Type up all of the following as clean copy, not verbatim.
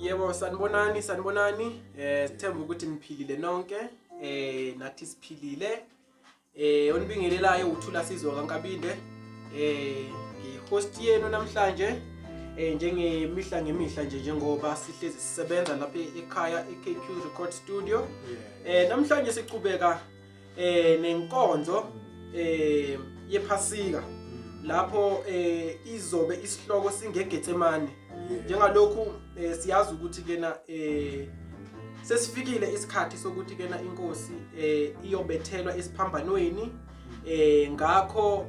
Yebo, sanibonani, sanibonani. Sithemba ukuthi niphilile nonke. Nathi siphilile. Onibingelelayo uThula Sizwe kaNkabinde. Ngihost yenu namhlanje. Njengemihla ngemihla nje, njengoba sihlezi sisebenza lapha ekhaya eKQ Record Studio. Namhlanje siqhubeka nenkonzo yePhasika, lapho izobe isihloko singeGetsemane. Njengalokhu siyazi ukuthi kena sesifikile isikhathi sokuthi kena inkosi iyobethelwa esiphambanweni. Ngakho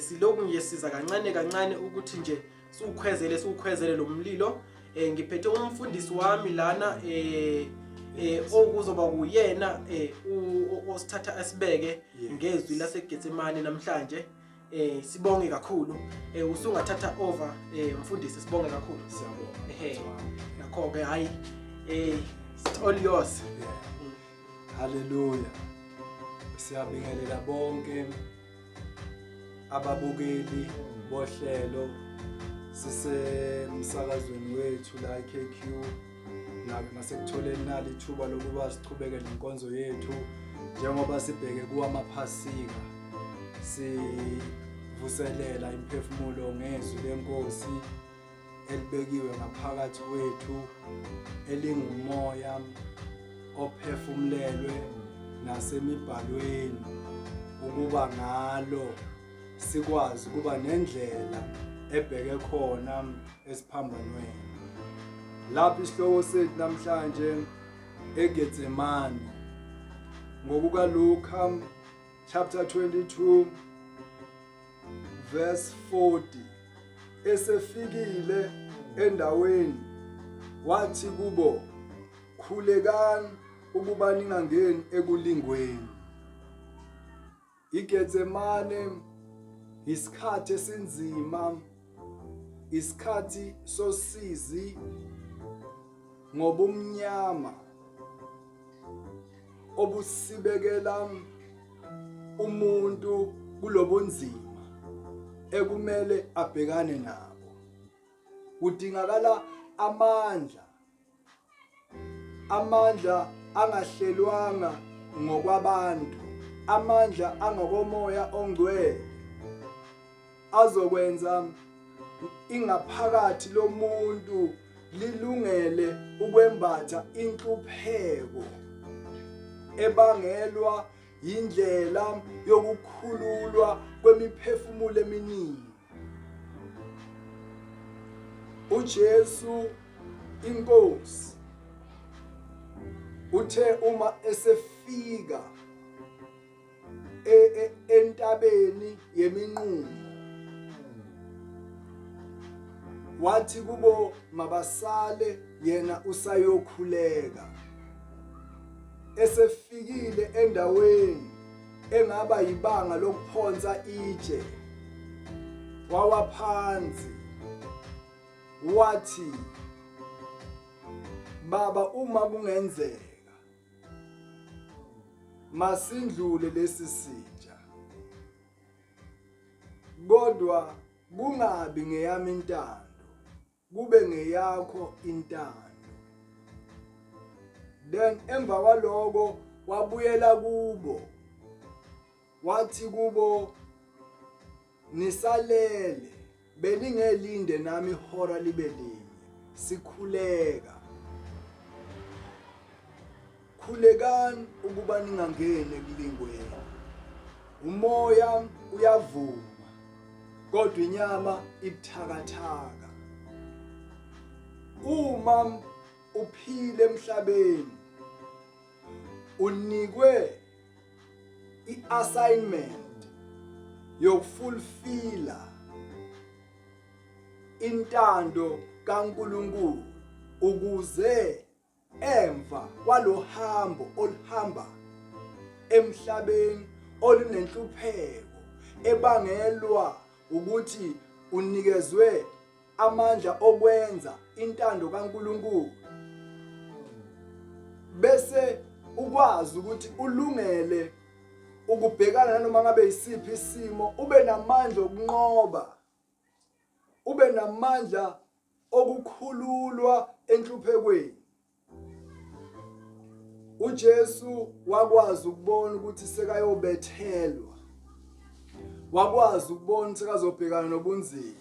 siloku nje siza kancane kancane ukuthi nje siwukhwezele, siwukhwezele lo mlilo. Ngiphethe umfundisi wami lana, okuzoba kuyena osithatha asibeke ngezwi laseGetsemane namhlanje. Sibonge kakhulu. Usungathatha over, mfundisi, sibonge kakhulu. Siyabonga. Ehe, nakho ke, hayi, it's all yours. Yeah. Hallelujah. Siyabingelela bonke ababukeli bohlelo, sisemsakazweni wethu la KQ, nasekutholeni nali ithuba lokuba sichubeke nenkonzo yethu njengoba sibheke kuwamaphasika, sivuselela imphefumulo ngezwi lenkosi elibekiwe ngaphakathi kwethu, elingumoya ophefumulelwe nasemibhalweni, ukuba ngalo sikwazi ukuba nendlela ebheke khona esiphambanweni. Lapho isihloko sethu namhlanje eGetsemane, ngokukaLuka chapter 22 verse 40. Esefikile endaweni, wathi kubo, "Khulekani ukuba ningangeni ekulingweni." IGetsemane isikhathi esinzima, isikhathi sosizi, ngobumnyama obusibekela umuntu kulobunzima ekumele abhekane nabo. Kudingakala amandla, amandla angahlelwanga ngokwabantu, amandla angokomoya ongcwele azokwenza ingaphakathi lomuntu lilungele ukwembatha inhlupheko ebangelwa yindlela yokukhululwa kwemiphefumulo eminingi. UJesu inkosi uthe uma esefika entabeni yeminqumo, wathi kubo mabasale, yena usayokhuleka. Esefikile endaweni engaba yibanga lokuphonsa itshe, wawa phansi, wathi, "Baba, uma kungenzeka, masindlule lesi sitsha, kodwa kungabi ngeyami intando, kube ngeyakho intando." Then emva kwaloko wabuyela kubo, wathi kubo, "Nisalele? Beningelinde nami ihora libe linye?" Sikhuleka. Khulekani ukuba ningangeni ekulingweni. Umoya uyavuma, kodwa inyama ibuthakathaka. Uma uphile emhlabeni, unikwe i-assignment yokufulfilla intando kaNkulunkulu, ukuze emva kwalohambo oluhamba emhlabeni olunenhlupheko ebangelwa ukuthi unikezwe amandla okwenza intando kaNkulunkulu, bese ukwazi ukuthi ulungele ukubhekana nanoma ngabe isiphi isimo, ube namandla okunqoba, ube namandla. okukhululwa enhluphekweni. uJesu wakwazi ukubona ukuthi sekayobethelwa, wakwazi ukubona ukuthi sekazobhekana nobunzima,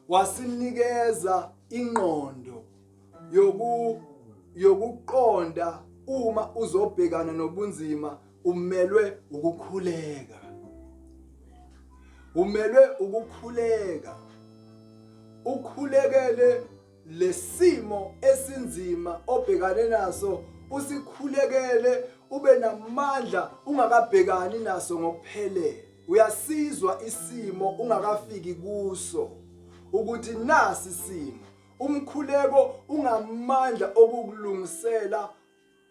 wasinikeza ingqondo yokuqonda uma uzobhekana nobunzima umelwe ukukhuleka, umelwe ukukhuleka, ukhulekele lesimo esinzima obhekane naso, usikhulekele ube namandla ungakabhekani naso ngokuphelele. Uyasizwa isimo ungakafiki kuso ukuthi nasi isimo. Umkhuleko ungamandla okukulungisela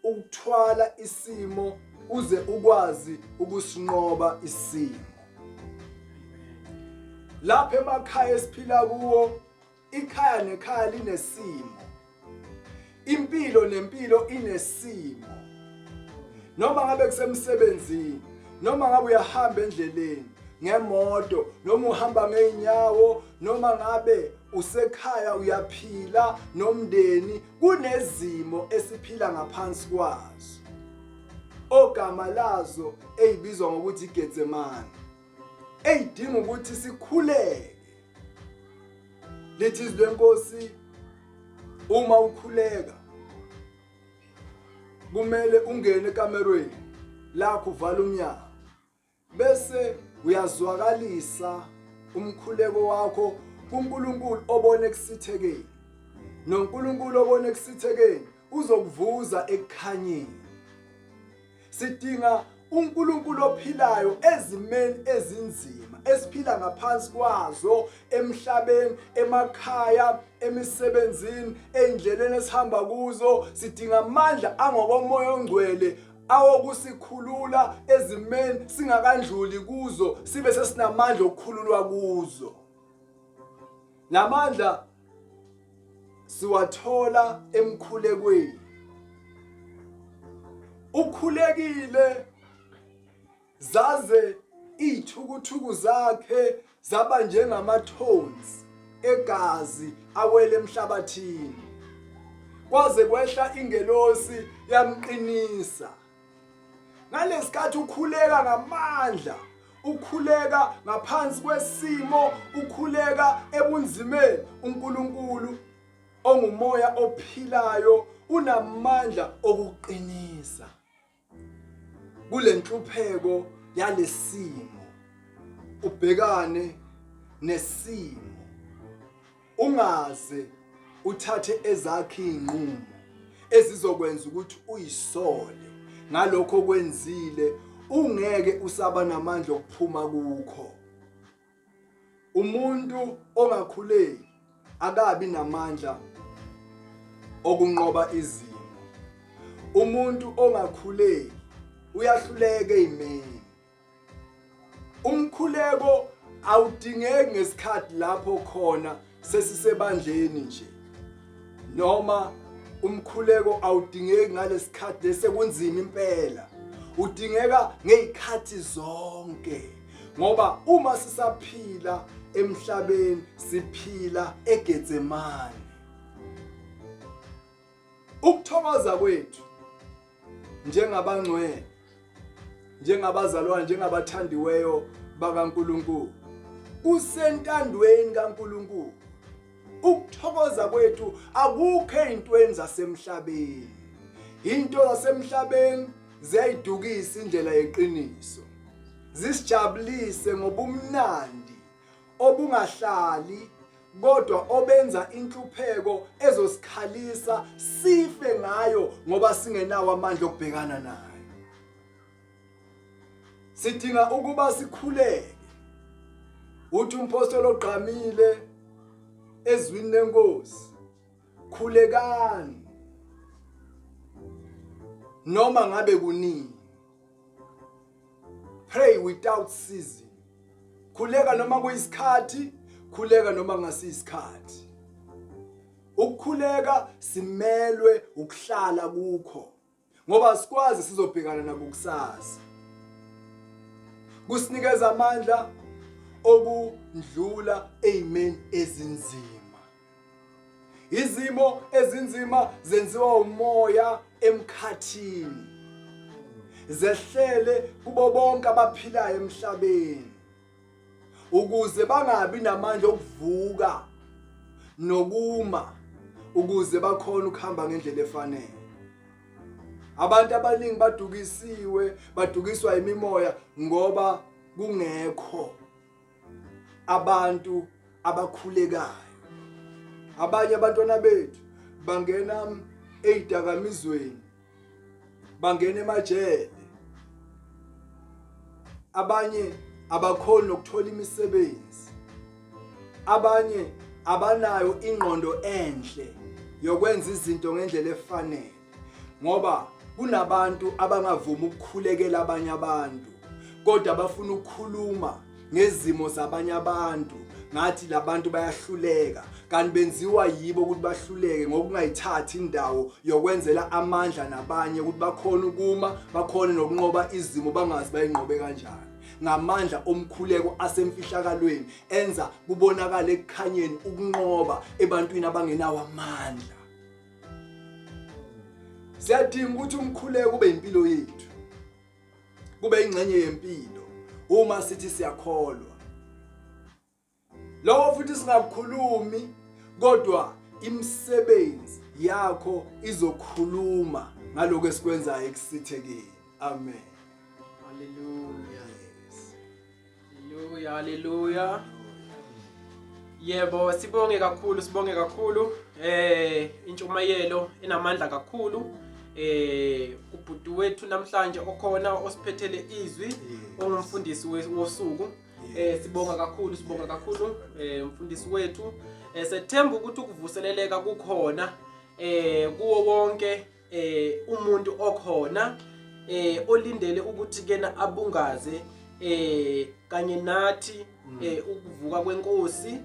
ukuthwala isimo uze ukwazi ukusinqoba isimo. Lapha emakhaya esiphila kuwo, ikhaya nekhaya linesimo, impilo nempilo inesimo. Noma ngabe kusemsebenzini, noma ngabe uyahamba endleleni ngemoto, noma uhamba ngeenyawo, noma ngabe usekhaya uyaphila nomndeni, kunezimo esiphila ngaphansi kwazo ogama lazo eyibizwa ngokuthi iGetsemane, eyidinga ukuthi sikhuleke. Lithi izwi lenkosi, uma ukhuleka kumele ungene ekamerweni lakho, uvala umnyango, bese uyazwakalisa umkhuleko wakho kuNkulunkulu obona ekusithekeni, noNkulunkulu obona ekusithekeni uzokuvuza ekukhanyeni. Sidinga uNkulunkulu ophilayo ezimeni ezinzima esiphila ngaphansi kwazo emhlabeni, emakhaya, emisebenzini, ey'ndleleni esihamba kuzo. Sidinga amandla angokomoya ongcwele awokusikhulula ezimeni singakandluli kuzo, sibe sesinamandla okukhululwa kuzo. Lamandla siwathola emkhulekweni. Ukhulekile zaze iy'thukuthuku zakhe zaba njengamathonsi egazi awele emhlabathini, kwaze kwehla ingelosi yamqinisa. Ngalesikhathi ukhuleka ngamandla, ukhuleka ngaphansi kwesimo, ukhuleka ebunzimeni, uNkulunkulu ongumoya ophilayo unamandla okuqinisa kulenhlupheko yalesimo, ubhekane nesimo, ungaze uthathe ezakhe izinqumo ezizokwenza ukuthi uyisole ngalokho okwenzile, ungeke usaba namandla okuphuma kukho. Umuntu ongakhuleki akabi namandla okunqoba izimo. Umuntu ongakhuleki uyahluleka ezimeni. Umkhuleko awudingeki ngesikhathi lapho khona sesisebandleni nje, noma umkhuleko awudingeki ngalesikhathi lesekunzima impela. Udingeka ngezikhathi zonke, ngoba uma sisaphila emhlabeni siphila eGetsemane. Ukuthokoza kwethu njengabangcwele, njengabazalwane, njengabathandiweyo bakaNkulunkulu kusentandweni kaNkulunkulu. Ukuthokoza kwethu akukho ey'ntweni zasemhlabeni. Into zasemhlabeni ziyayidukisa indlela yeqiniso, zisijabulise ngobumnandi obungahlali kodwa obenza inhlupheko ezosikhalisa sife ngayo ngoba singenawo amandla okubhekana nayo. Sidinga ukuba sikhuleke. Uthi umpostoli ogqamile ezwini lenkosi, khulekani noma ngabe kunini. Pray without ceasing. Khuleka noma kuyisikhathi, khuleka noma ngasiyisikhathi. Ukukhuleka simelwe ukuhlala kukho ngoba sikwazi sizobhekana nakukusasa. Kusinikeza amandla okundlula ezimeni ezinzima. Izimo ezinzima zenziwa umoya emkhathini. Zehlele kubo bonke abaphilayo emhlabeni. Ukuze bangabi namandla okuvuka nokuma ukuze bakhone ukuhamba ngendlela efanele. Abantu abaningi badukisiwe, badukiswa imimoya ngoba kungekho abantu abakhulekayo. Abanye abantwana bethu bangena ezidakamizweni, bangena emajele. Abanye abakhoni nokuthola imisebenzi. Abanye abanayo ingqondo enhle yokwenza izinto ngendlela efanele ngoba kunabantu abangavumi ukukhulekela abanye abantu kodwa bafuna ukukhuluma ngezimo zabanye abantu ngathi labantu bayahluleka kanti benziwa yibo ukuthi bahluleke ngokungayithathi indawo yokwenzela amandla nabanye ukuthi bakhone ukuma bakhone nokunqoba izimo bangazi bayinqobe kanjani ngamandla omkhuleko asemfihlakalweni enza kubonakale ekukhanyeni ukunqoba ebantwini abangenawo amandla. Siyadinga ukuthi umkhuleko ube impilo yethu, kube ingxenye yempilo uma sithi siyakholwa. Lokho futhi singakukhulumi kodwa imisebenzi yakho izokhuluma ngaloko esikwenzayo ekusithekeni. Amen. Hallelujah. Yes. Hallelujah, hallelujah. Yebo, sibonge kakhulu, sibonge kakhulu. Intshumayelo enamandla kakhulu. Ubhuti wethu namhlanje okhona osiphethele izwi ongumfundisi wosuku. Sibonga kakhulu, sibonga kakhulu mfundisi wethu. Sethemba ukuthi ukuvuseleleka kukhona kuwo wonke umuntu okhona olindele ukuthi kena abungaze kanye nathi ukuvuka kwenkosi,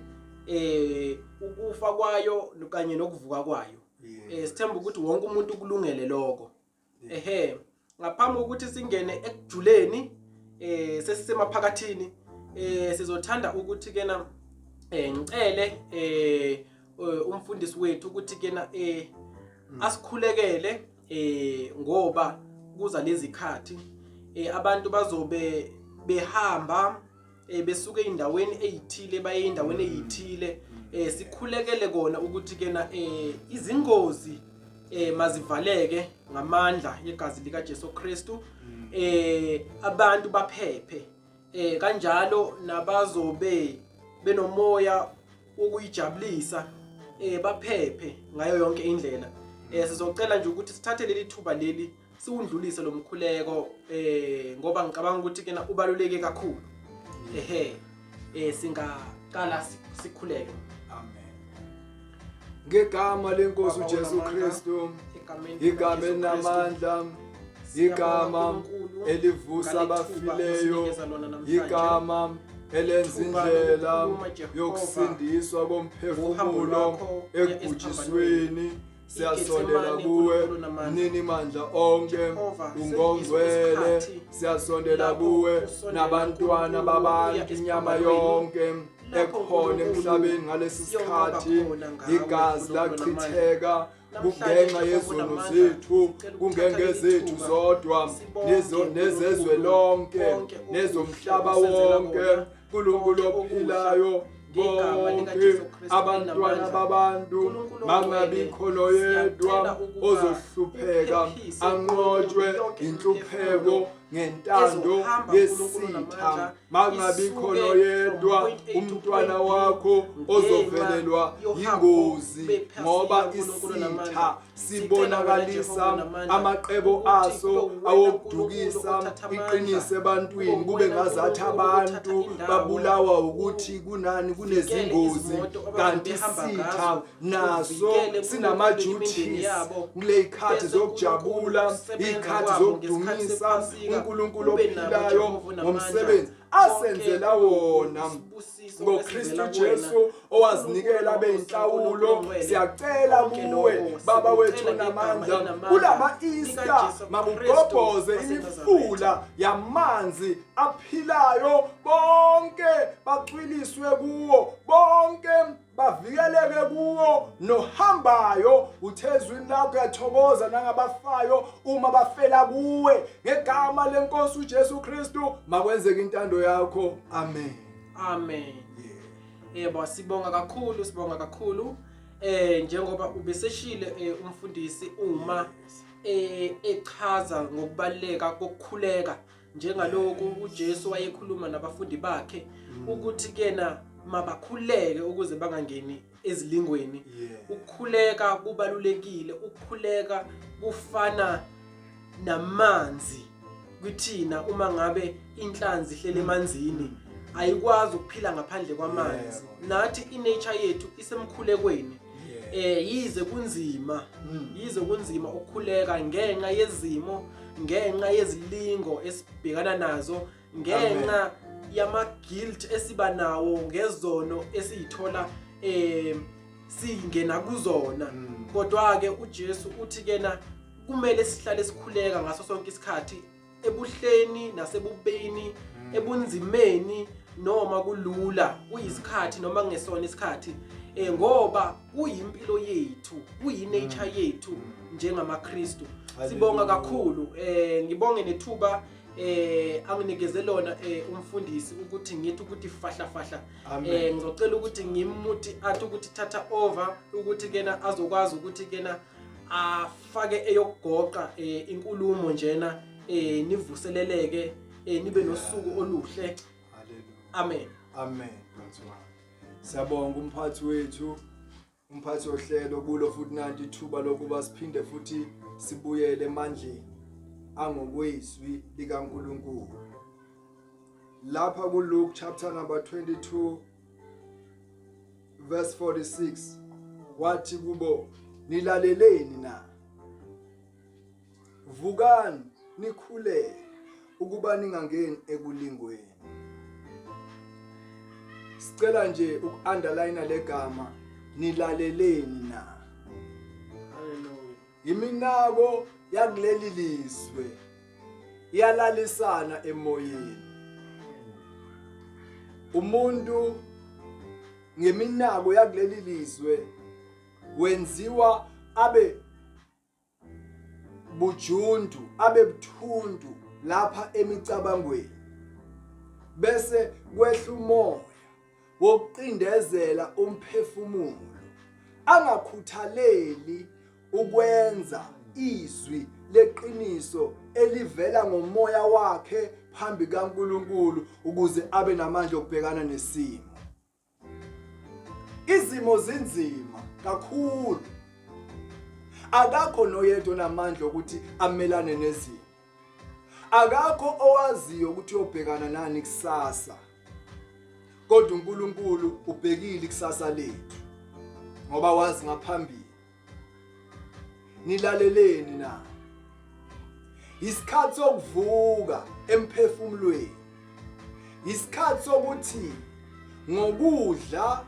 ukufa kwayo kanye nokuvuka kwayo. Sithemba ukuthi wonke umuntu kulungele lokho. Ehe, ngaphambi kokuthi singene ekujuleni sesisemaphakathini, sizothanda ukuthi kena ngicele umfundisi wethu ukuthi kena asikhulekele ngoba kuza lezikhathi abantu bazobe behamba besuke endaweni ezithile baye endaweni ezithile. Sikhulekele kona ukuthi kena izingozi mazivaleke ngamandla yegazi lika Jesu Kristu, abantu baphephe, kanjalo nabazobe benomoya wokuyijabulisa baphephe ngayo yonke indlela. Sizocela nje ukuthi sithathe leli thuba leli siwundlulise lo mkhuleko ngoba ngicabanga ukuthi kena ubaluleke kakhulu. Ehe, singaqala sikhuleke. Amen. Ngegama lenkosi uJesu Kristu, igama elinamandla, igama elivusa abafileyo, igama elenza indlela yokusindiswa komphefumulo ekubhujisweni. Siyasondela kuwe nini mandla onke, ungongcwele. Siyasondela kuwe nabantwana babantu, inyama yonke ekhona emhlabeni ngalesi sikhathi. Igazi lachitheka kungenxa yezono zethu, kungengezethu zodwa, nezezwe lonke, nezomhlaba wonke. Nkulunkulu ophilayo, bonke abantwana babantu bangabi khona oyedwa ozohlupheka anqotshwe inhlupheko ngentando yesitha. Mangabi khona oyedwa umntwana wakho ozovelelwa yingozi ngoba isitha sibonakalisa amaqebo aso awokudukisa iqiniso ebantwini, kube ngazathi abantu babulawa ukuthi kunani kunezingozi, kanti isitha naso sinama-duties kule ikhathi zokujabula, ikhathi zokudumisa uNkulunkulu ophilayo ngomsebenzi asenzela wona ngoKristu Jesu owazinikela beyinhlawulo. Siyacela kuwe Baba wethu namandla, kulama Easter makugobhoze imifula yamanzi aphilayo, bonke bacwiliswe kuwo, bonke. bavikeleke kuwo nohambayo. Uthe ezwini lakho uyathokoza nangabafayo uma bafela kuwe. Ngegama lenkosi uJesu Kristu makwenzeke intando yakho. Amen. Amen. Yebo, sibonga kakhulu, sibonga kakhulu. Njengoba ubeseshile umfundisi uma echaza ngokubaluleka kokukhuleka, njengaloku uJesu wayekhuluma nabafundi bakhe ukuthi kena mabakhuleke ukuze bangangeni ezilingweni. Ukukhuleka kubalulekile, ukukhuleka kufana namanzi kuthina. Uma ngabe inhlanzi ihlele emanzini, ayikwazi ukuphila ngaphandle kwamanzi. Nathi inature yethu isemkhulekweni. Yize kunzima, yize kunzima ukukhuleka ngenxa yezimo, ngenxa yezilingo esibhekana nazo, ngenxa yama guilt esiba nawo ngezono esiyithola singena kuzona. Kodwa ke uJesu uthi kena kumele sihlale sikhuleka ngaso sonke isikhathi, ebuhleni nasebubeni, ebunzimeni noma kulula, kuyisikhathi noma kungesona isikhathi, ngoba kuyimpilo yethu, kuyinature yethu njengamaKristu. Sibonga kakhulu, ngibonge nethuba anginikeze lona umfundisi ukuthi ngithi ukuthi fahla fahla. Ngizocela ukuthi ngimuthi athi ukuthi thatha over, ukuthi kena azokwazi ukuthi kena afake eyokugoqa inkulumo njena, nivuseleleke, nibe nosuku oluhle. Hallelujah. Amen. Amen. Siyabonga umphathi wethu, umphathi wohlelo, kulo futhi nanti ithuba lokuba siphinde futhi sibuyele emandleni angokwezwi likaNkulunkulu. Lapha kuLuke chapter number 22 verse 46, wathi kubo, nilaleleni na? Vukani nikhuleke ukuba ningangeni ekulingweni. Sicela nje uku-underline legama nilaleleni na. Hallelujah. Iminako yakuleli lizwe iyalalisana emoyeni. Umuntu ngeminako yakuleli lizwe wenziwa abe bujundu, abe buthundu lapha emicabangweni, bese kwehla umoya wokucindezela umphefumulo, angakhuthaleli ukwenza izwi leqiniso elivela ngomoya wakhe phambi kaNkulunkulu ukuze abe namandla okubhekana nesimo. Izimo zinzima kakhulu, akakho noyedwa onamandla ukuthi amelane nezimo, akakho owaziyo ukuthi uyobhekana nani kusasa, kodwa uNkulunkulu ubhekile ikusasa lethu ngoba wazi ngaphambili. Nilaleleni na? Isikhathi sokuvuka emphefumulweni, isikhathi sokuthi ngokudla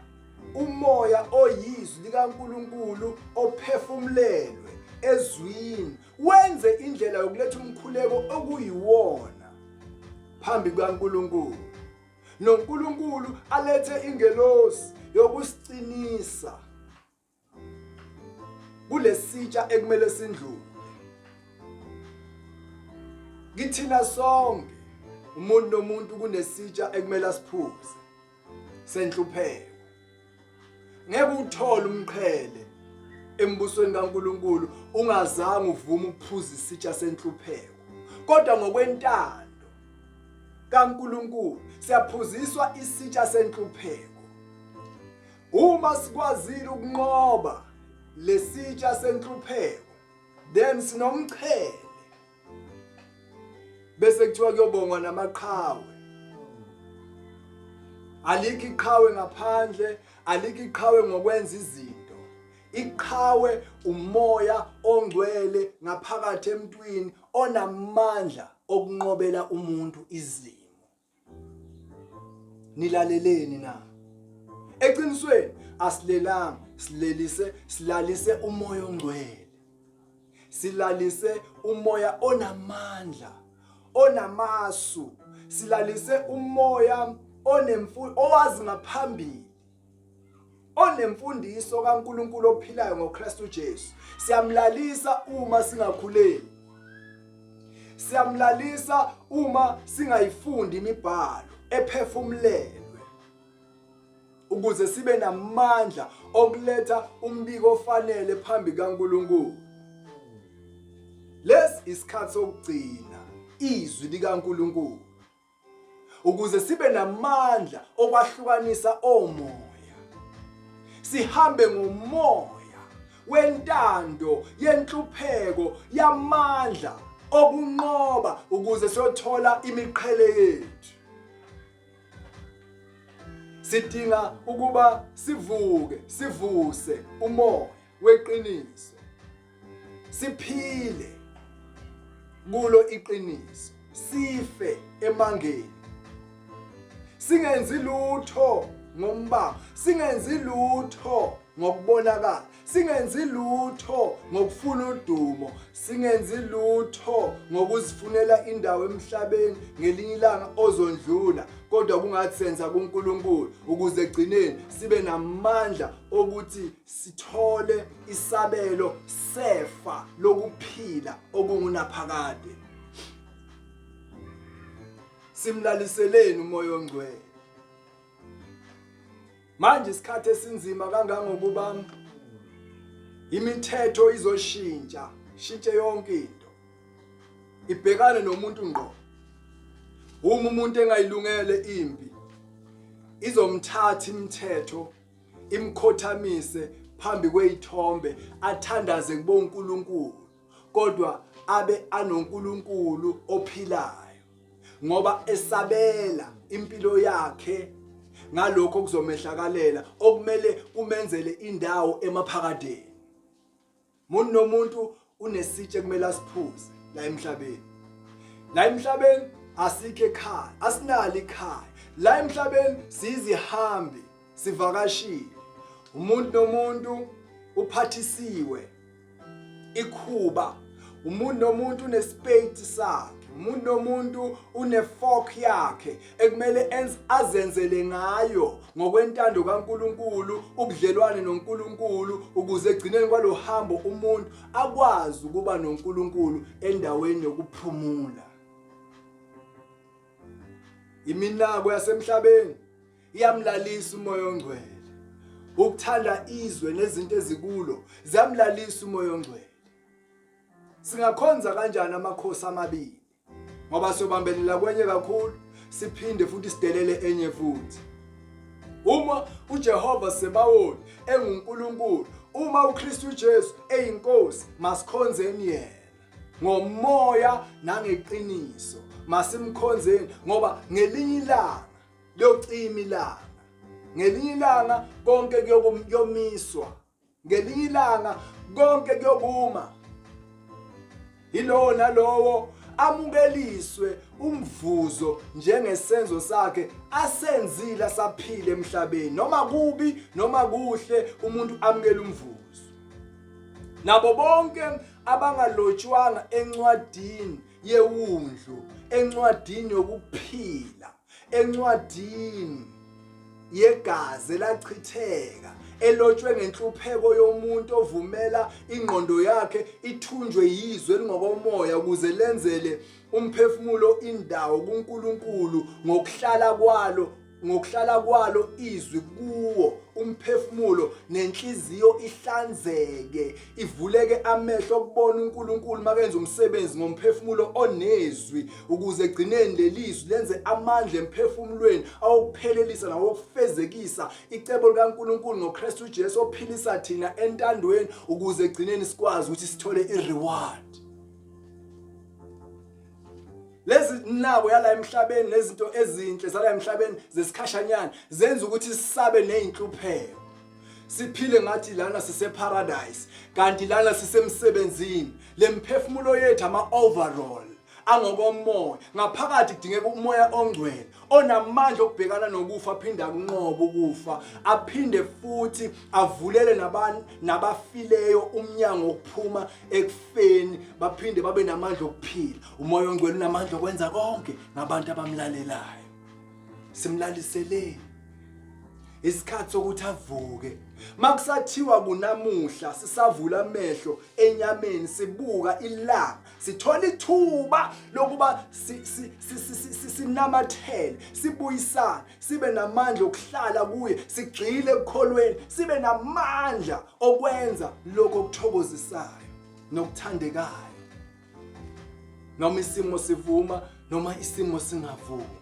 umoya oyizwi likaNkulunkulu ophefumulelwe ezwini wenze indlela yokuletha umkhuleko okuyiwona phambi kukaNkulunkulu, noNkulunkulu alethe ingelosi yokusiqinisa kulesitsha ekumele sindlule kithina sonke. Umuntu nomuntu kunesitsha ekumele asiphuze senhlupheko. Ngeke uthole umqhele embusweni kaNkulunkulu ungazange uvume ukuphuza isitsha senhlupheko, kodwa ngokwentando kaNkulunkulu siyaphuziswa isitsha senhlupheko. Uma sikwazile ukunqoba lesitsha senhlupheko, then sinomchele, bese kuthiwa kuyobongwa namaqhawe. Alikho iqhawe ngaphandle, alikho iqhawe ngokwenza izinto. Iqhawe umoya ongcwele ngaphakathi emntwini onamandla okunqobela umuntu izimo. Nilaleleni na? Eqinisweni asilelanga, silelise, silalise umoya ongcwele, silalise umoya onamandla, onamasu, silalise umoya onemfuyo, owazi ngaphambili. onemfundiso kaNkuluNkulu ophilayo ngoKristu Jesu. Siyamlalisa uma singakhuleki. Siyamlalisa uma singayifundi imibhalo ephefumulelwe ukuze sibe namandla okuletha umbiko ofanele phambi kaNkuluNkulu. Lesi isikhathi sokugcina izwi likaNkuluNkulu. Ukuze sibe namandla okwahlukanisa omoya sihambe ngomoya wentando yenhlupheko yamandla okunqoba ukuze siyothola imiqhele yethu. Sidinga ukuba sivuke sivuse umoya weqiniso, siphile kulo iqiniso, sife emangeni, singenzi lutho ngombango, singenzi lutho ngokubonakala, singenzi lutho ngokufuna udumo, singenzi lutho ngokuzifunela indawo emhlabeni ngelinye ilanga ozondlula, kodwa kungathi senza kuNkulunkulu ukuze egcineni sibe namandla okuthi sithole isabelo sefa lokuphila okungunaphakade. Simlaliseleni uMoya oNgcwele. Manje isikhathi esinzima kangangokuba imithetho izoshintsha, shintshe yonke into. Ibhekane nomuntu ngqo. Uma umuntu engayilungele impi izomthatha imithetho imkhothamise phambi kweyithombe athandaze kuboNkulunkulu, kodwa abe anoNkulunkulu ophilayo ngoba esabela impilo yakhe ngalokho okuzomehlakalela okumele kumenzele indawo emaphakadeni. Umuntu nomuntu unesitshe kumele asiphuze la emhlabeni. La emhlabeni asikho ekhaya, asinalo ikhaya. La emhlabeni siyizihambi, sivakashile. Umuntu nomuntu uphathisiwe ikhuba. Umuntu nomuntu unesipeyiti sakhe. Umuntu nomuntu unefork yakhe ekumele enze azenzele ngayo ngokwentando kaNkuluNkulu, ubudlelwane noNkulunkulu, ukuze egcineni kwalohambo umuntu akwazi ukuba noNkulunkulu endaweni yokuphumula. Iminako yasemhlabeni iyamlalisa uMoya oNgcwele. Ukuthanda izwe nezinto ezikulo ziyamlalisa uMoya oNgcwele. Singakhonza kanjani amakhosi amabili? Ngoba siyobambelela kwenye kakhulu siphinde futhi sidelele enye futhi. Uma uJehova Sebawoti enguNkulunkulu, uma uKristu Jesu eyinkosi, masikhonzeni yena ngomoya nangeqiniso. Masimkhonzeni ngoba ngelinye ilanga liyocima ilanga, ngelinye ilanga konke kuyomiswa, ngelinye ilanga konke kuyokuma. Yilowo nalowo amukeliswe umvuzo njengesenzo sakhe asenzile asaphile emhlabeni, noma kubi noma kuhle, umuntu amukele umvuzo. Nabo bonke abangalotshwanga encwadini yewundlu, encwadini yokuphila, encwadini yegazi elachitheka elotshwe ngenhlupheko yomuntu ovumela ingqondo yakhe ithunjwe yizwe elingokomoya ukuze lenzele umphefumulo indawo kuNkulunkulu ngokuhlala kwalo ngokuhlala kwalo izwi kuwo umphefumulo nenhliziyo ihlanzeke ivuleke amehlo okubona uNkulunkulu makenza umsebenzi ngomphefumulo onezwi, ukuze egcineni lelizwi lenze amandla emphefumulweni awokuphelelisa nawokufezekisa icebo likaNkulunkulu ngoKristu Jesu ophilisa thina entandweni, ukuze egcineni sikwazi ukuthi sithole ireward. Lezi nabo yala emhlabeni nezinto ezinhle zala emhlabeni zesikhashanyana zenza ukuthi sisabe nezinhlupheko, siphile ngathi lana sise paradise kanti lana sisemsebenzini. Lemphefumulo yethu ama overall angokomoya ngaphakathi kudingeka uMoya oNgcwele onamandla okubhekana nokufa, aphinde akunqobe ukufa, aphinde futhi avulele nabantu nabafileyo umnyango wokuphuma ekufeni, baphinde babe namandla okuphila. UMoya oNgcwele unamandla okwenza konke ngabantu abamlalelayo. Simlaliseleni. Isikhathi sokuthi avuke. Makusathiwa kunamuhla sisavula amehlo enyameni sibuka ilanga, sithola ithuba lokuba sinamathele, sibuyisane, sibe namandla okuhlala kuye, sigxile ekukholweni, sibe namandla okwenza lokho okuthokozisayo nokuthandekayo. Noma isimo sivuma noma isimo singavumi.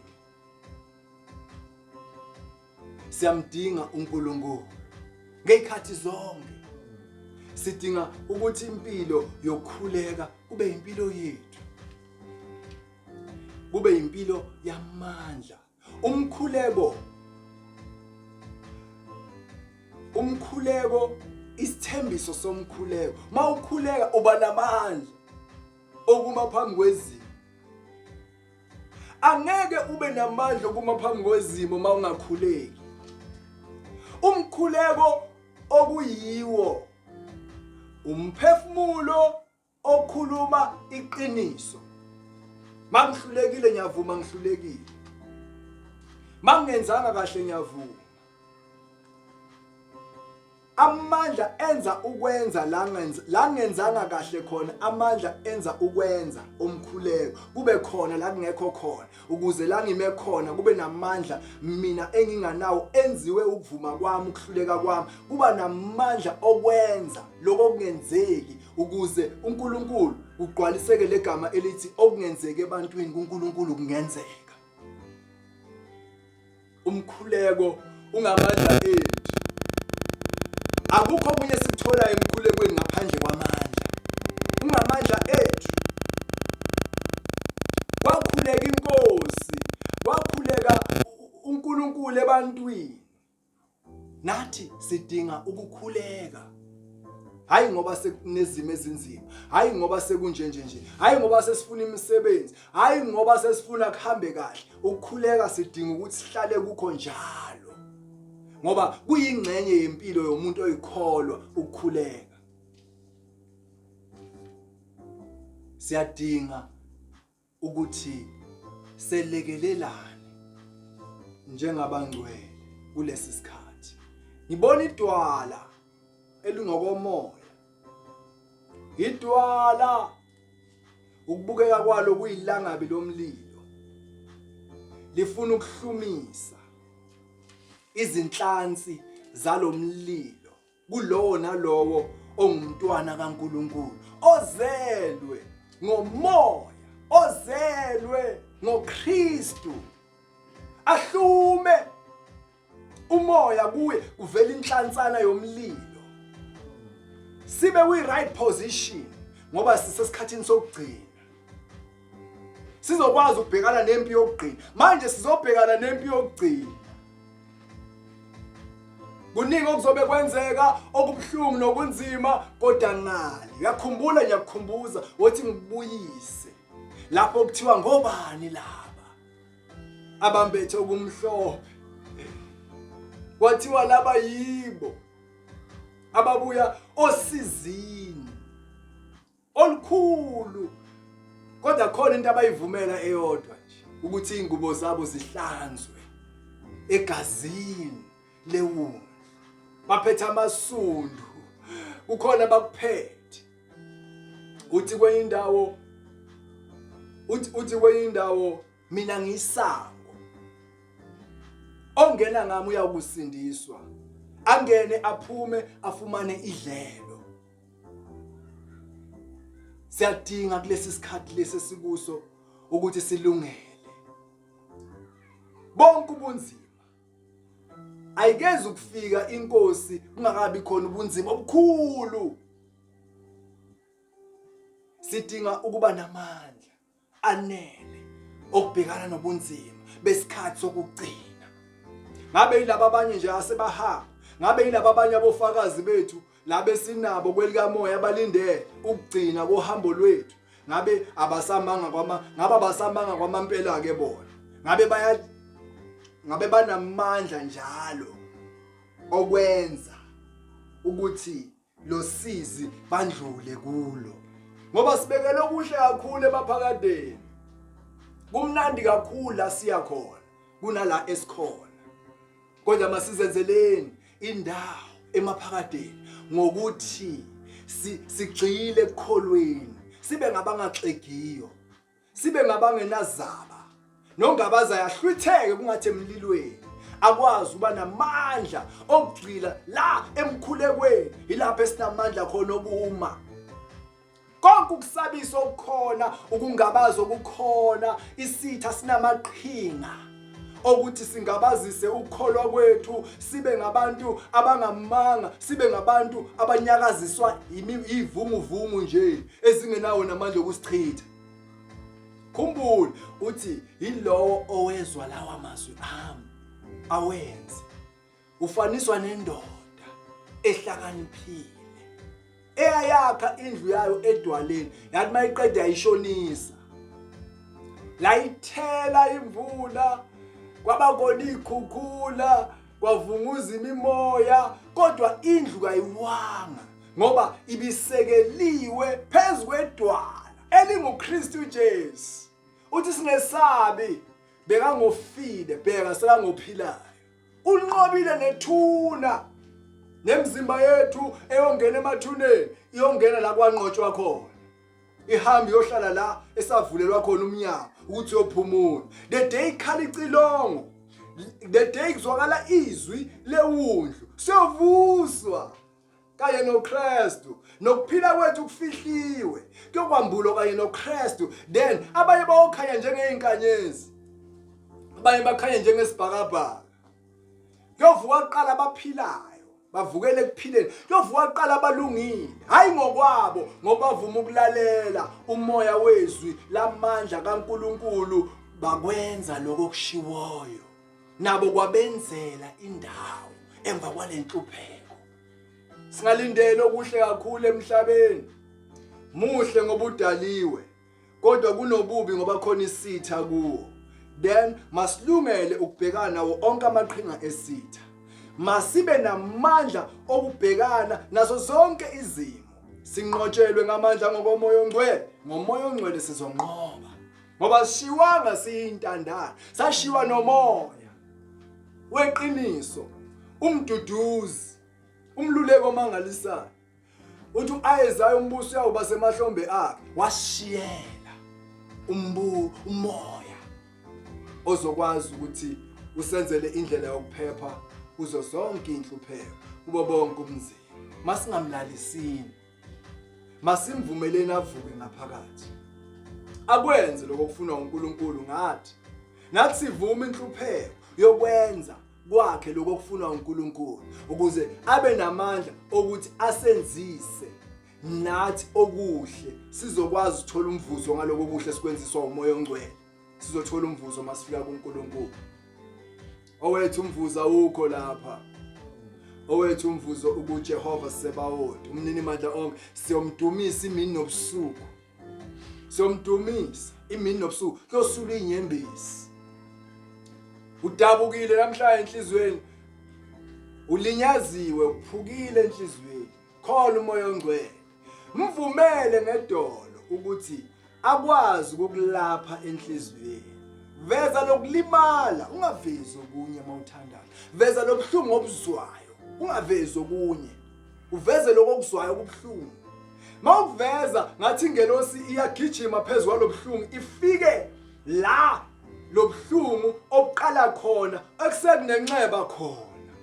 Siyamdinga uNkulunkulu ngezikhathi zonke. Sidinga ukuthi impilo yokukhuleka kube impilo yethu, kube impilo yamandla. Umkhuleko, umkhuleko, isithembiso somkhuleko. Mawukhuleka uba namandla okuma phambi kwezimo. Angeke ube namandla okuma phambi kwezimo uma ungakhuleki. Umkhuleko okuyiwo umphefumulo okhuluma iqiniso. Mangihlulekile ngiyavuma ngihlulekile. Mangingenzanga kahle ngiyavuma. Amandla enza ukwenza la ngenza la ngenzanga kahle khona, amandla enza ukwenza omkhuleko kube khona la kungekho khona, ukuze la ngime khona kube namandla mina enginganawo, enziwe ukuvuma kwami, ukuhluleka kwami, kuba namandla okwenza lokho okungenzeki, ukuze uNkulunkulu kugcwaliseke legama elithi okungenzeki ebantwini kuNkulunkulu kungenzeka. Umkhuleko ungamandla ethu. Akukho okunye esikutholayo emkhulekweni ngaphandle kwamandla. Ungamandla ethu. Kwakhuleka inkosi, kwakhuleka uNkulunkulu ebantwini. Nathi sidinga ukukhuleka. Hayi ngoba sekunezimo ezinzima, hayi ngoba sekunjenje nje, hayi ngoba sesifuna imisebenzi, hayi ngoba sesifuna kuhambe kahle. Ukukhuleka sidinga ukuthi sihlale kukho njalo. Ngoba kuyingxenye yempilo yomuntu oyikholwa ukukhuleka. Siyadinga ukuthi selekelelane njengabangcwele kulesi sikhathi. Ngibona idwala elingokomoya, idwala ukubukeka kwalo kuyilangabi lomlilo, lifuna ukuhlumisa izinhlansi zalomlilo kulowo nalowo ongumntwana kaNkuluNkulu ozelwe ngomoya, ozelwe ngoKristu, ahlume umoya kuye, kuvela inhlansana yomlilo, sibe kwi right position ngoba sisesikhathini sokugcina. Sizokwazi ukubhekana nempi yokugcina. Manje sizobhekana nempi yokugcina. Kuningi okuzobe kwenzeka okubuhlungu nokunzima, kodwa ngale uyakhumbula, ngiyakukhumbuza wothi ngikubuyise lapho kuthiwa ngobani laba abambethe okumhlophe, kwathiwa laba yibo ababuya osizini olukhulu, kodwa khona into abayivumela eyodwa nje, ukuthi ingubo zabo zihlanzwe egazini lewundlu. Baphethe amasundu, kukhona bakuphethe. Uthi kwenye indawo, uthi kwenye indawo, mina ngiyisango, ongena ngami uyakusindiswa, angene aphume afumane idlelo. Siyadinga kulesi sikhathi lesi esikuso ukuthi silungele bonke ubunzima. Ayikezi ukufika inkosi kungakabi khona ubunzima obukhulu. Sidinga ukuba namandla anele okubhekana nobunzima besikhathi sokugcina. Ngabe yilaba abanye nje asebahamba, ngabe yilaba abanye abofakazi bethu laba esinabo kwelikamoya abalindele ukugcina kohambo lwethu, ngabe abasamanga kwama, ngabe abasamanga kwamampela ke bona, ngabe baya, ngabe banamandla njalo okwenza ukuthi losizi bandlule kulo, ngoba sibekele okuhle kakhulu emaphakadeni. Kumnandi kakhulu la siya khona kunala esikhona. Kodwa masizenzeleni indawo emaphakadeni ngokuthi sigxile ekukholweni, sibe ngabangaxegiyo, sibe ngabangenazaba nongabaza yahlwitheke kungathi emlilweni, akwazi ukuba namandla okugxila la emkhulekweni. Ilapho esinamandla khona okuma konke ukusabisa okukhona, ukungabaza okukhona. Isitha sinamaqhinga okuthi singabazise ukukholwa kwethu, sibe ngabantu abangamanga, sibe ngabantu abanyakaziswa ivunguvungu nje ezingenawo namandla okusichitha. Khumbula uthi yilowo owezwa lawa mazwi ami awenze ufaniswa nendoda ehlakaniphile eyayakha indlu yayo edwaleni, yathi mayiqeda yayishonisa, layithela imvula, kwaba khona iy'khukhula, kwavunguza imimoya, kodwa indlu kayiwanga ngoba ibisekeliwe phezu kwedwala elinguKristu Jesu. Uthi singesabi, bekangofile, bheka sekangophilayo. Unqobile nethuna, nemizimba yethu eyongena emathuneni iyongena la kwanqotshwa khona, ihambe iyohlala la esavulelwa khona umnyango ukuthi uyophumula. The day ikhala icilongo, the day kuzwakala izwi lewundlu, siyovuswa kanye noKristu, nokuphila kwethu kufihliwe kuyokwambulwa kanye noKristu. Then abanye bayokhanya njengezinkanyezi, abanye bakhanye njengesibhakabhaka. Kuyovuka kuqala abaphilayo, bavukele ekuphileni. Kuyovuka kuqala abalungile, hayi ngokwabo, ngoba bavuma ukulalela umoya wezwi lamandla kaNkuluNkulu, bakwenza lokho okushiwoyo, nabo kwabenzela indawo emva kwalenhlupheko. Singalindele okuhle kakhulu emhlabeni, muhle ngoba udaliwe, kodwa kunobubi ngoba khona isitha kuwo. Then masilungele ukubhekana nawo onke amaqhinga esitha, masibe namandla okubhekana nazo zonke izimo, sinqotshelwe ngamandla ngokomoya ongcwele. Ngomoya ongcwele sizonqoba, ngoba sishiwanga siyintandane, sashiwa nomoya weqiniso, umduduzi, umluleko omangalisayo. Uthi u-Isaya, umbuso uyawuba semahlombe akhe. Wasishiyela umbu umoya ozokwazi ukuthi usenzele indlela yokuphepha kuzo zonke inhlupheko, kubo bonke ubunzima. Masingamlalisini, masimvumeleni avuke ngaphakathi, akwenze lokho okufunwa uNkulunkulu ngathi. Nathi sivume inhlupheko yokwenza kwakhe lokho okufunwa uNkulunkulu, ukuze abe namandla okuthi asenzise nathi okuhle, sizokwazi ukuthola umvuzo ngaloko okuhle sikwenziswa umoya ongcwele. Sizothola umvuzo masifika kuNkulunkulu. Owethu umvuzo awukho lapha, owethu umvuzo ukuJehova Sebawoti, umnini mandla onke. Siyomdumisa imini nobusuku, siyomdumisa imini nobusuku, kuyosula inyembezi. Udabukile namhlanje enhlizweni, ulinyaziwe, uphukile enhlizweni, khona umoya ongcwele, mvumele ngedolo ukuthi akwazi ukukulapha enhliziyweni. Veza lokulimala, ungavezi okunye mawuthandaza. Veza lobuhlungu obuzwayo, ungavezi okunye, uveze lokho okuzwayo kubuhlungu. Mawuveza ngathi ingelosi iyagijima phezu kwalobuhlungu, ifike la lobuhlungu obuqala khona, ekusekunenxeba khona.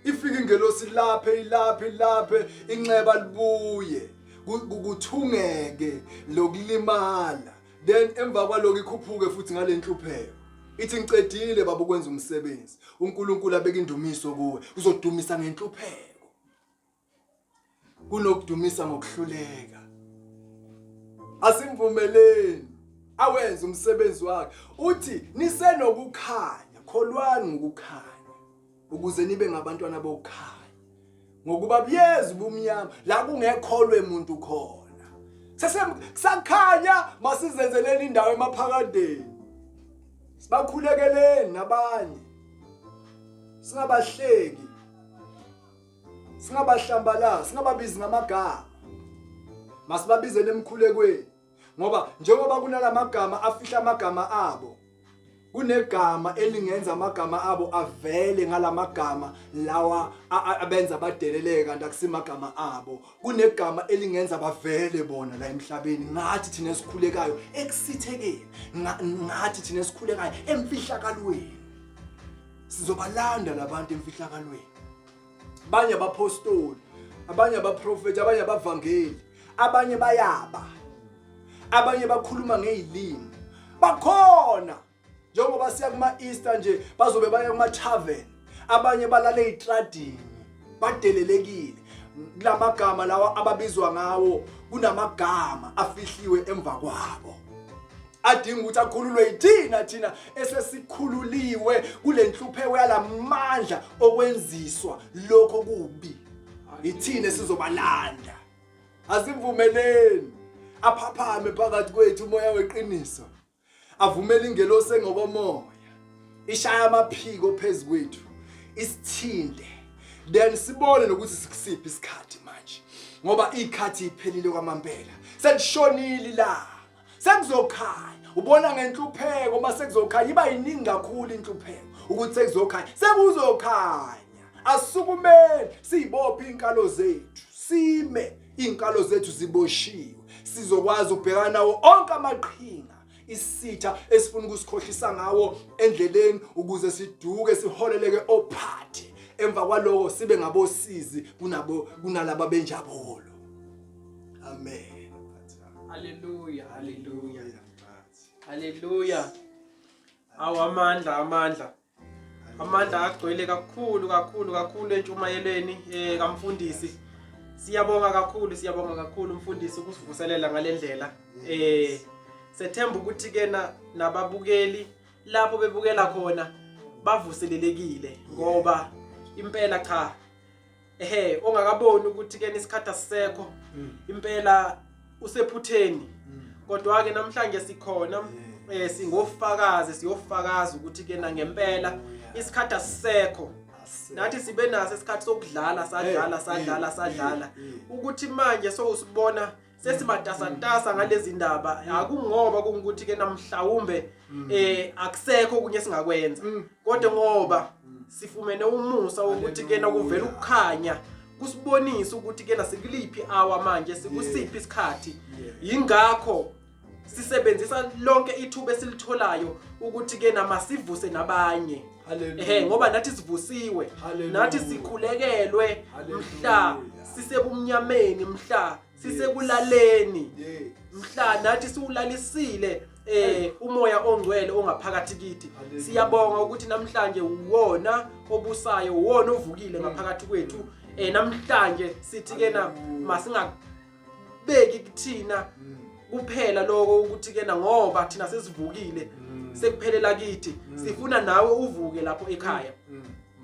Ifike ingelosi laphe, ilaphe, ilaphe inxeba, libuye kuthungeke lokulimala. Then emva kwaloko ikhuphuke futhi ngalenhlupheko, ithi ngicedile baba ukwenza umsebenzi. uNkulunkulu abeka indumiso kuwe, uzodumisa ngenhlupheko kunokudumisa ngokuhluleka. Asimvumeleni awenze umsebenzi wakhe. Uthi nisenokukhanya, kholwani ngokukhanya ukuze nibe ngabantwana bokukhanya, ngokuba buyeza ubumnyama la kungekholwe muntu khona. Sese kusakhanya, masizenzeleni indawo emaphakadeni, sibakhulekeleni nabanye, singabahleki, singabahlambalazi, singababizi ngamagama, masibabizele emkhulekweni, ngoba njengoba kunalamagama afihla amagama abo. Kunegama elingenza amagama abo avele ngalamagama lawa abenza badeleleke kanti akusimagama abo. Kunegama elingenza bavele bona la emhlabeni ngathi thina esikhulekayo ekusithekeni, ngathi thina esikhulekayo emfihlakalweni. Sizobalanda labantu emfihlakalweni. Abanye abapostoli, abanye abaprofeti, abanye abavangeli, abanye bayaba, abanye bakhuluma ngezilimi. Bakhona njengoba siya kuma Easter nje bazobe baya kuma tavern, abanye balala ezitradini, badelelekile. Kulamagama lawa ababizwa ngawo kunamagama afihliwe emva kwabo adinga ukuthi akhululwe yithina, thina esesikhululiwe kule nhlupheko yalamandla okwenziswa lokho kubi. Ithina esizobalanda. Asivumeleni aphaphame phakathi kwethu umoya weqiniso, avumele ingelosi engokomoya ishaya amaphiko phezu kwethu isithinte, then sibone nokuthi sikusiphi isikhathi manje, ngoba ikhathi iphelile kwamampela, selishonile ilanga, sekuzokhanya. Ubona ngenhlupheko uma sekuzokhanya, iba yiningi kakhulu inhlupheko ukuthi sekuzokhanya, sekuzokhanya. Asukumeni siyibophe inkalo zethu, sime inkalo zethu ziboshiwe, sizokwazi ukubhekana nawo onke amaqhinga isitha esifuna ukusikhohlisa ngawo endleleni ukuze siduke siholeleke ophathe. Emva kwaloko sibe ngabosizi kunabo kunalaba benjabulo. Amen. Haleluya, haleluya, haleluya. Awu, amandla, amandla, amandla agcwele kakhulu kakhulu kakhulu entshumayelweni kamfundisi. Siyabonga kakhulu, siyabonga kakhulu umfundisi ukusivuselela ngalendlela. Sethemba ukuthi kena nababukeli lapho bebukela khona bavuselelekile, ngoba impela cha, ehe, ongakaboni ukuthi kena isikhathi asisekho, impela usephutheni. Kodwa ke namhlanje sikhona, singofakazi, siyofakaza ukuthi kena ngempela isikhathi asisekho. Nathi sibe naso isikhathi sokudlala, sadlala, sadlala, sadlala, ukuthi manje sowusibona sesimatasatasa ngalezi ndaba, akungoba kungukuthi ke namhlawumbe akusekho okunye esingakwenza, kodwa ngoba sifumene umusa wokuthi kena kuvela ukukhanya kusibonisa ukuthi kena sikuliphi awa manje, sikusiphi isikhathi. Yingakho sisebenzisa lonke ithuba esilitholayo ukuthi kena masivuse nabanye. Ehe, ngoba nathi sivusiwe, nathi sikhulekelwe mhla sisebumnyameni, mhla sisekulaleni, mhla nathi siwulalisile umoya ongcwele ongaphakathi kithi. Siyabonga ukuthi namhlanje uwona obusayo, uwona ovukile ngaphakathi kwethu. Namhlanje sithi kena masingabeki kuthina kuphela lokho ukuthi kena ngoba thina sesivukile sekuphelela kithi. Sifuna nawe uvuke lapho ekhaya.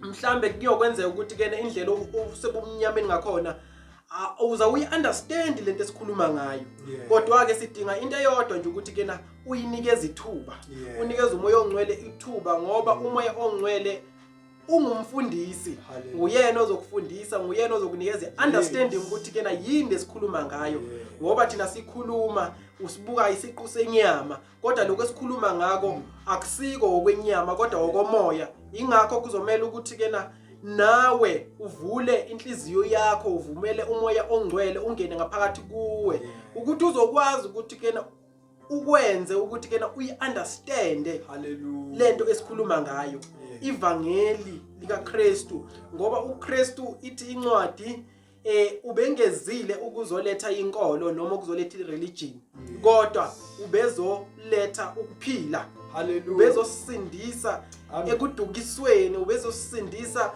Mhlambe kuyokwenzeka ukuthi kena indlela usebumnyameni ngakhona uza uyi-understand lento esikhuluma ngayo, kodwa ke sidinga into eyodwa nje ukuthi kena uyinikeza ithuba, unikeza umoya ongcwele ithuba, ngoba umoya ongcwele ungumfundisi, nguyena ozokufundisa, nguyena ozokunikeza i-understanding ukuthi kena yini esikhuluma ngayo, ngoba thina sikhuluma usibuka isiqu senyama, kodwa lokho esikhuluma ngako akusiko okwenyama kodwa okomoya. Ingakho kuzomela ukuthi kena nawe uvule inhliziyo yakho, uvumele umoya ongcwele ungene ngaphakathi kuwe, ukuthi uzokwazi ukuthi kena ukwenze ukuthi kena uyi-understande lento esikhuluma ngayo, ivangeli likaKristu, ngoba uKristu ithi incwadi ubengezile ukuzoletha inkolo noma ukuzoletha ireligion, kodwa ubezoletha ukuphila. Ubezosindisa ekudukisweni, ubezosindisa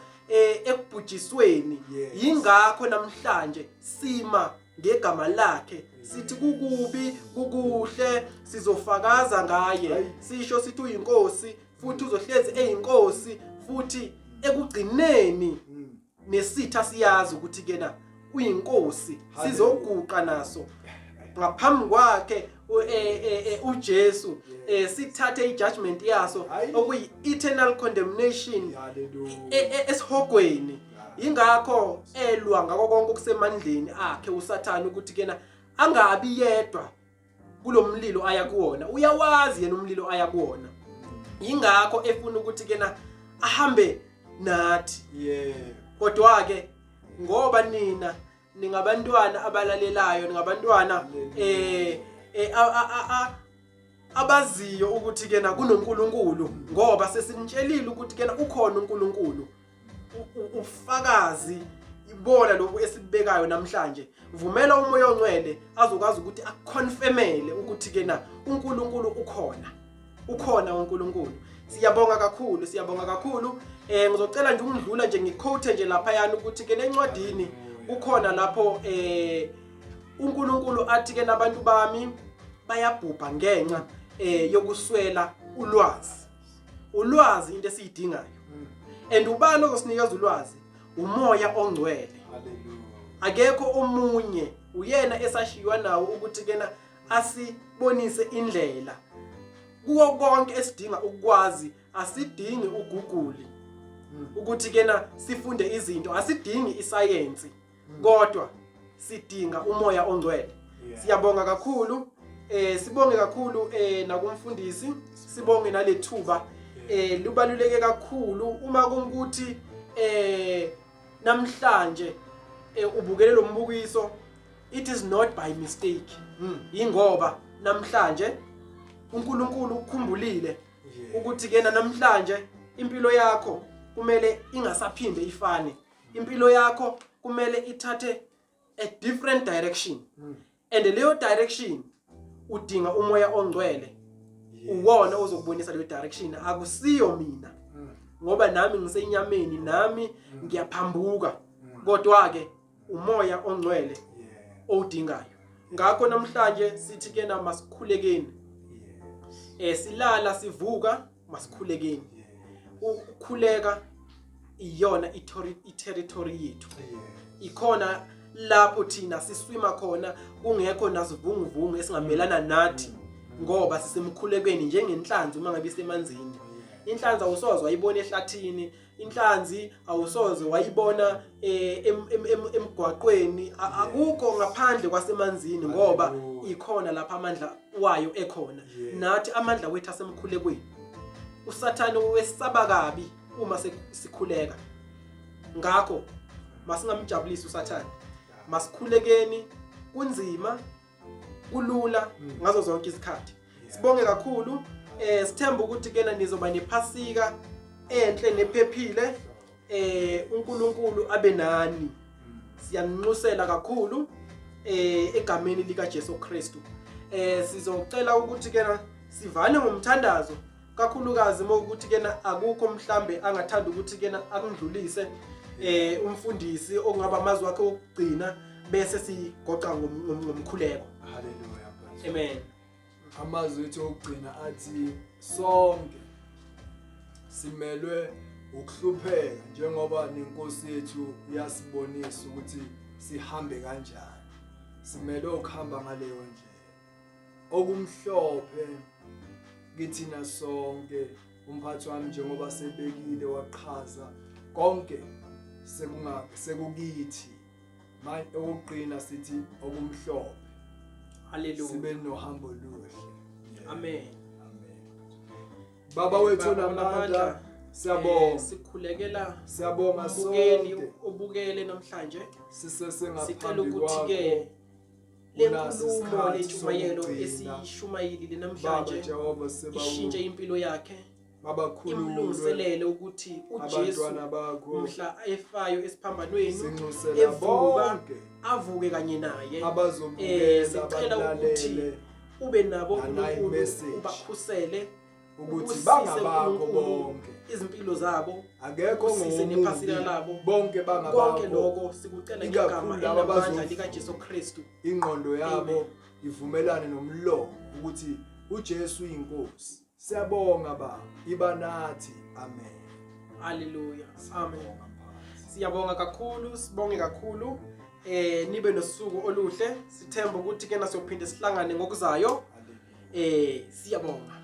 ekubhujisweni. Yingakho namhlanje sima ngegama lakhe sithi kukubi kukuhle sizofakaza ngaye, sisho sithi uyinkosi futhi uzohlezi eyinkosi, futhi ekugcineni nesitha siyazi ukuthi kena uyinkosi, sizoguqa naso ngaphambi kwakhe uJesu, sithathe ijudgment yaso okuyi eternal condemnation esihogweni. Ingakho elwa ngako konke okusemandleni akhe uSathane ukuthi kena angabi yedwa kulomlilo aya kuwona. Uyawazi yena umlilo aya kuwona. Yingakho efuna ukuthi kena ahambe nathi. Yebo. Kodwa ke ngoba nina ningabantwana abalalelayo, ningabantwana abaziyo ukuthi kena kunoNkulunkulu, ngoba sesinitshelile ukuthi kena ukhona uNkulunkulu. Ufakazi ibona lobu esibekayo namhlanje. Vumela uMoya oNgcwele azokwazi ukuthi akuconfirmele ukuthi kena uNkulunkulu ukhona. Ukhona uNkulunkulu. Siyabonga kakhulu, siyabonga kakhulu. Ngizocela nje ukundlula nje ngiquote nje lapha yana ukuthi ke lencwadini kukhona lapho uNkulunkulu athi ke nabantu bami bayabhubha ngenxa yokuswela ulwazi. Ulwazi into esiyidingayo. And ubani ozosinikeza ulwazi? UMoya oNgcwele. Hallelujah. Akekho omunye, uyena esashiywa nawo ukuthi kena asibonise indlela. Kuwo konke esidinga ukwazi, asidingi uGoogle ukuthi kena sifunde izinto, asidingi isayensi, kodwa sidinga uMoya oNgcwele. Siyabonga kakhulu, sibonge kakhulu nakumfundisi, sibonge nalethuba. Lubaluleke kakhulu uma kungukuthi namhlanje ubukele lo mbukiso, it is not by mistake. Ingoba namhlanje uNkulunkulu ukukhumbulile ukuthi kena namhlanje impilo yakho kumele ingasaphinde ifane. Impilo yakho kumele ithathe a different direction. And leyo direction udinga uMoya oNgcwele. Uwona ozokubonisa leyo direction, akusiyo mina. Ngoba nami ngisenyameni, nami ngiyaphambuka. Kodwa ke uMoya oNgcwele owudingayo. Ngakho namhlanje sithi ke na masikhulekeni. Silala sivuka masikhulekeni. Ukukhuleka iyona i-territory yethu. Ikhona lapho thina siswima khona kungekho nasivunguvungu esingamelana nathi, ngoba sisemkhulekweni njengenhlanzi uma ngabe isemanzini. Inhlanzi awusoze wayibona ehlathini, inhlanzi awusoze wayibona emgwaqweni, akukho ngaphandle kwasemanzini, ngoba ikhona lapha amandla wayo ekhona. Nathi amandla wethu asemkhulekweni. uSathane wesaba kabi uma sikhuleka. Ngakho masingamjabulisi uSathane, masikhulekeni. Kunzima, kulula, ngazo zonke izikhathi. Sibonge kakhulu, sithemba ukuthi kena nizoba nephasika enhle nephephile. uNkulunkulu abe nani. Siyaninxusela kakhulu egameni lika Jesu Kristu. Sizocela ukuthi kena sivane ngomthandazo, kakhulukazi mawukuthi kena akukho mhlambe angathanda ukuthi kena akundlulise umfundisi okungaba amazwi akhe okugcina, bese sigoqa ngomkhuleko. Hallelujah. Amen. Amazwi ethu okugcina athi sonke simelwe ukuhlupheka njengoba nenkosi yethu iyasibonisa ukuthi sihambe kanjani. Simelwe ukuhamba ngaleyo ndlela. Okumhlophe kithina sonke, umphathi wami njengoba sebekile waqhaza konke, sekunga sekukithi manje okugcina sithi okumhlophe. Hallelujah. Sibe nohambo oluhle. Amen. Amen. Baba wethu Baba onamandla, onamandla, siyabonga. Sikhulekela Siyabonga umbukeli sonke obukele namhlanje. sisese Sicela ngaphambi ukuthi kwakho. ke le Unaso nkulumo, isikhathi le ntshumayelo sokugcina. esiyishumayelile Baba namhlanje Jehova, seba ishintshe impilo yakhe, mabakhululwe imlungiselele ukuthi uJesu abantwana bakho. mhla efayo esiphambanweni Sinxusela evuka, bonke avuke kanye naye. abazobukela, Sicela ukuthi abalalele ube nabo nanayi uNkulunkulu, message. ubakhusele, ukuthi ubusise bangabakho uNkulunkulu bonke, izimpilo zabo, akekho ubusise nephasika ngomubi, labo. bonke Konke bangabakho. lokho sikucela Ikakhulu ngegama laba elinamandla abazofunda. likaJesu Kristu. Ingqondo yabo Amen. ivumelane nomlomo ukuthi uJesu uyinkosi. Siyabonga Baba, iba nathi. Amen. Hallelujah. Amen. Siyabonga, Mphathi. Siyabonga kakhulu, sibonge kakhulu. Nibe nosuku oluhle. Sithemba ukuthi ke nasiyophinde sihlangane ngokuzayo. Hallelujah. Siyabonga.